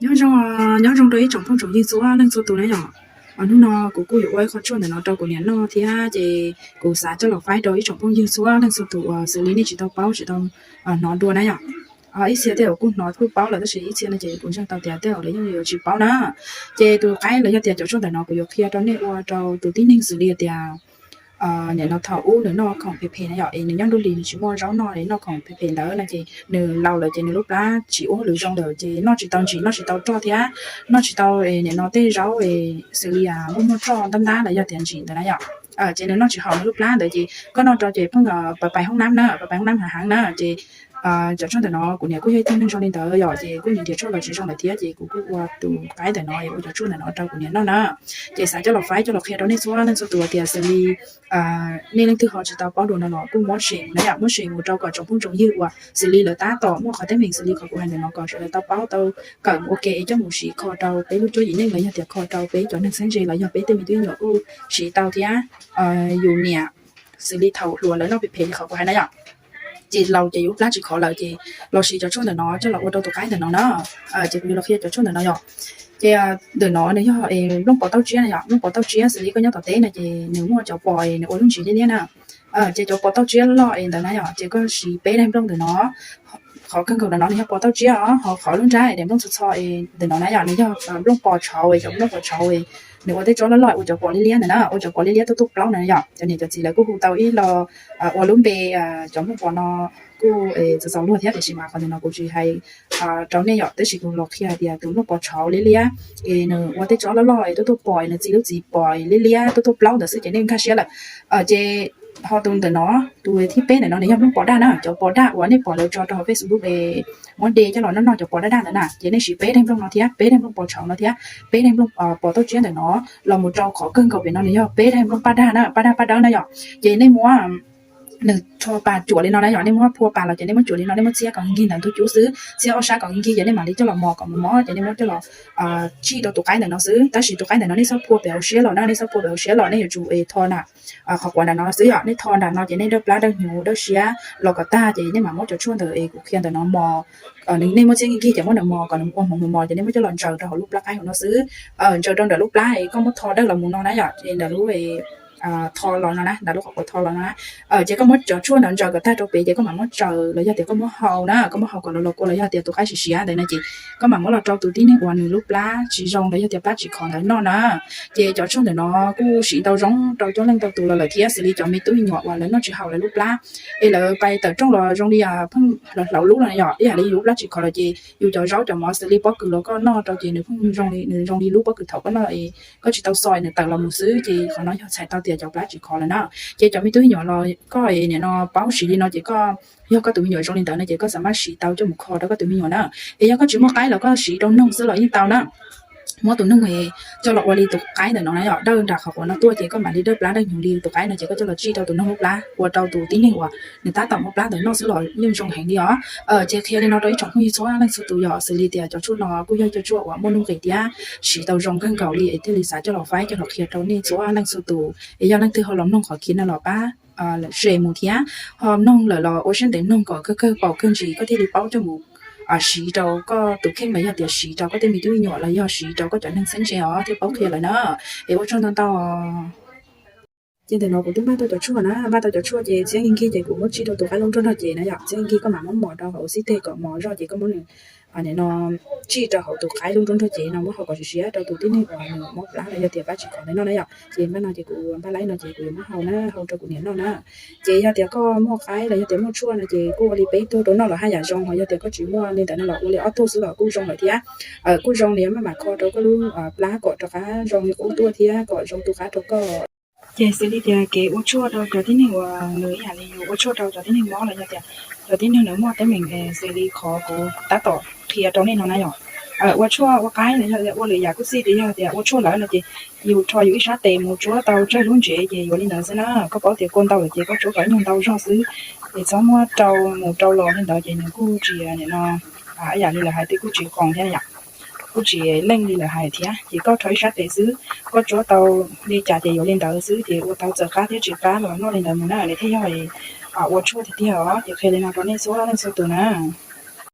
Nyob zoo, nyob zoo rau ib tsoom phooj tsoom ywg txhua leej txhua tus na yom. Hnub no kuv kuj yuav ua ib qho tshuaj ntawm no rau kuv niam noj thiab ces kuv xav coj los faib rau ib tsoom phooj ywg txhua leej txhua tus uas xws li nej tsis tau paub tsis tau hnov dua na yom. Ib txhia tej uas kuj hnov kuj paub lawm tab sis ib txhia no ces kuv ntseeg tau tias tej uas lawv yeej yuav tsis paub na. Ces tus qaib los yog tias cov tshuaj ntawm no kuv yuav qhia rau nej ua rau tus tib neeg xws li tias nim no thaum ub nws noj khoom phem phem na yom, es nws nyob nruab hlis nws tsis muaj zaub noj es noj khoom phem phem ntawd no ces nws laus lawm ces nws lub plab tsis ua hauj lwm zoo lawm ces noj tsis tau ntsim noj tsis tau roj thiab noj tsis tau nim no tej zaub xws li muaj muaj roj ntab ntab los yog tias ntsim ntawd na yom. Ces nws noj tsis haum nws lub plab ntawd ces koj noj rau ces pheej pais pais hoob nab na, pais pais hoob nab heev heev na ces cov tshuaj ntawm no kuv niam kuj yog ib tug neeg zoo li ntawd yom, ces kuj nyiam nrhiav tshuaj los tsis zoo lawm thiab ces kuv kuj ua tus qaib ntawm no es ua cov tshuaj ntawm no rau kuv niam noj na. Ces xav coj los faib coj los qhia rau nej txhua leej txhua tus tias xws li nej leej twg ho tsis tau paub dua no los kuj muab share mus na yom, muab share mus rau kom tsoom phooj tsoom ywg uas xws li lawv tab tom muaj qhov teeb meem xws li qhov kuv hais ntawm no kom sawv daws tau paub tau kawm mus ua ke es coj mus siv kho rau peb lub cuab yim neej los yog tias kho rau peb cov neeg txheeb ze los yog peb tej me tub me nyuam kuj siv tau thiab. Yus niam xws li thaum hluas lawv noj phem phem li qhov kuv hais na yom, ces laus ces yus lub plab tsis khov lawm ces los siv cov tshuaj ntawm no coj los ua rau tus qaib ntawm no na. Ces kuv yuav los qhia cov tshuaj ntawm no yom. Ces ntawm no nws yog nplooj pos tauj tsiab na yom, nplooj pos tauj tsiab xws li koj nyob tom teb no ces nws muaj cov pos nws ua lub ntsis liab liab na. Ces cov pos tauj tsiab loj es ntawd na yom, ces koj siv peb daim nplooj ntawm no. Qhov kawg nkaus ntawm no nws yog pos tauj tsiab os, ho qhov lub nrab daim nplooj txho txho es ntawm no na yom, nws yog nplooj pos tshauv, cov nplooj pos tshauv nws ua tej tsob loj loj ua cov pos liab liab ntawd na, ua cov pos liab liab tuaj tuaj plaub na yom. Cov niam cov txiv lawv kuj hu tau ib lo ua lub npe cov nplooj pos no kuj txaus txaus luag thiab tiam sis mas qhov ntawm no kuv tsis hais rau nej yom, tab sis kuv los qhia hais tias tus nplooj pos tshauv liab liab es nws ua tej tsob loj loj es tuaj tuaj pom es nws txi lub txiv pos liab liab tuaj tuaj plaub ntawd xwb ces nej nkag siab lawm. Ces ho tus ntawm no, tus thib peb ntawm no nws yog nplooj pos daj na, cov pos daj uas nej pom lawv tso rau hauv Facebook es muab de coj los noj noj cov pos daj daj ntawd na, ces nej siv peb daim nplooj no thiab peb daim nplooj pos tshauv no thiab peb daim nplooj pos tauj tsiab ntawm no los mus rau qhov kawg nkaus pem no nws yog peb daim nplooj paj daj na, paj daj paj dawb na yom. Ces nej muab nws rho pas cuam li no na yom, nej muab phua pas los ces nej muab cuam li no, nej muab txhiab kom nkig ntawm ntug cub xwb, txhiab ob sab kom nkig ces nej mam li coj los mos kom mos mos ces nej muab coj los tsij rau tus qaib ntawm no xwb. Tab sis tus qaib ntawm no nej txhob phua pem hauv siab los na, nej txhob phua pem hauv siab los nej yuav tsum tho nram qhov quav nram no xwb yom. Nej tho nram no ces nej dawj plab dawj hnyuv dawj siab los kom tag ces nej mam muab cov tshuaj ntawd es kuv qhia ntawm no mos. Nej muab txhiab nkig nkig ces muab nws mos kom nws ua hmoov mos mos ces nej muab coj los ntsaws rau hauv lub plab qaib hauv no xwb. Ntsaws rau nram lub plab es koj muab tho dawj los mus no na yom, es nram lub tho los no na, nram lub qhov quav tho los no na. Ces koj muab cov tshuaj ntawd ntsaws kom tag rau pem ces koj mam muab tsaws los yog tias koj muab hau na, koj muab hau kom los los kua los yog tias tus qaib siav siav ntawd no ces koj mam muab los rau tus tib neeg uas nws lub plab tsis zoo los yog tias plab tsis khov ntawd noj na. Ces cov tshuaj ntawm no kuj siv tau zoo rau coob leej tau tus los lawm thiab xws li cov me tub me nyuam uas lawv noj tsis haum lawv lub plab es lawv pais tawm rooj los zoo li pheej hlauv hlauv lub los yom, ib yam li yus lub plab tsis khov los ces yus cov zaub cov mov xws li pob kws los koj noj rau ces nws pheej zoo li, nws zoo li lub pob kws thaum koj noj es koj tsis tau xo nws tawm los mus xwb ces qhov no yog txhais tau tias cov plab tsis khov lawm na. Ces cov me tub me nyuam los koj nim no paub siv li no ces koj, yog koj tus me nyuam zoo li ntawd no ces koj xav maj siv tau coj mus kho rau koj tus me nyuam na. Es yog koj tsis muaj qaib los koj siv rau noog xwb los yeej tau na. Muab tus noog coj los ua li tus qaib ntawm no na yom, dawj nram qhov quav no tuaj ces koj mam li dawj plab dawj hnyuv li tus qaib no ces koj coj los tsij rau tus noog lub plab ua rau tus tib neeg uas nws tab tom muaj plab ntawd noj xwb los yeej zoo heev li os. Ces qhia li no rau ib tsoom phooj ywg txhua leej txhua tus yom, xws li tias cov tshuaj no kuj yog cov tshuaj uas muaj nuj nqis thiab siv tau zoo kawg nkaus li es thiaj li xav coj los faib coj los qhia rau nej txhua leej txhua tus. Es yog leej twg ho los mloog qhov clip no los pab share mus thiab ho mloog lawm los ua siab ntev mloog kom kawg kawg paus kawg ntsis koj thiaj li paub coj mus siv rau koj tus kheej los yog tias siv rau koj tej me tub me nyuam los yog siv rau koj cov neeg txheeb ze os thiaj paub qhia lawm na. Es ua tsaug ntau ntau. Ces ntawm no kuv twb npaj tau cov tshuaj na, npaj tau cov tshuaj ces txhiab nkig nkig ces kuv muab tsij rau tus qaib lub nruab nrog cev na yom, txhiab nkig koj mam muab mos rau hauv xib teg kom mos zoj ces koj muab nws no tsij rau hauv tus qaib lub nruab nrog cev no muab hau kom siav siav rau tus tib neeg uas nws mob plab los yog tias plab tsis khov ntawd noj na yom. Ces npaj no ces kuv yuav npaj laib no ces kuv yuav muab hau na, hau rau kuv niam noj na. Ces yog tias koj muaj qaib los yog tias muaj tshuaj no ces kuj ua li peb tug rau noj los haj yam zoo, ho yog tias koj tsis muaj li ntawd no los ua li ob tug xwb los kuj zoo lawm thiab. Kuj zoo li maj mam kho rau koj lub plab kom rov qab zoo li qub tuaj thiab kom zoo tu qab rau koj. Ces xws li tias kev ua tshuaj rau cov tib neeg uas nws ib yam li yus ua tshuaj rau cov tib neeg mob los yog tias cov tib neeg nws muaj teeb meem xws li qhov kuv tab tom qhia rau nej no na yom. Ua tshuaj ua qaib los yog ua lwm yam kuj xij, ces yog tias ua tshuaj lawm no ces yus rho yus ib sab tes mus tsuab tau tsawg lub ntsev ces yuav li ntawd xwb na. Koj paub tias kua ntau lawm ces koj tsuab kom ib nyuag ntau zog xwb, es txhob muab rau mus rau los li ntawd ces nws kuj tsis nim no ib yam li lawv hais tias kuj tsis qoos thiab yom, kuj tsis leej li lawv hais thiab. Ces koj rho ib sab tes xwb, koj tsuab tau li cas ces yuav li ntawd xwb, ces ua tau txawm qab thiab tsis qab los noj li ntawd mus na, nws thiaj yog ua tshuaj tiag tiag os. Ces qhia li no rau nej txhua leej txhua tus na.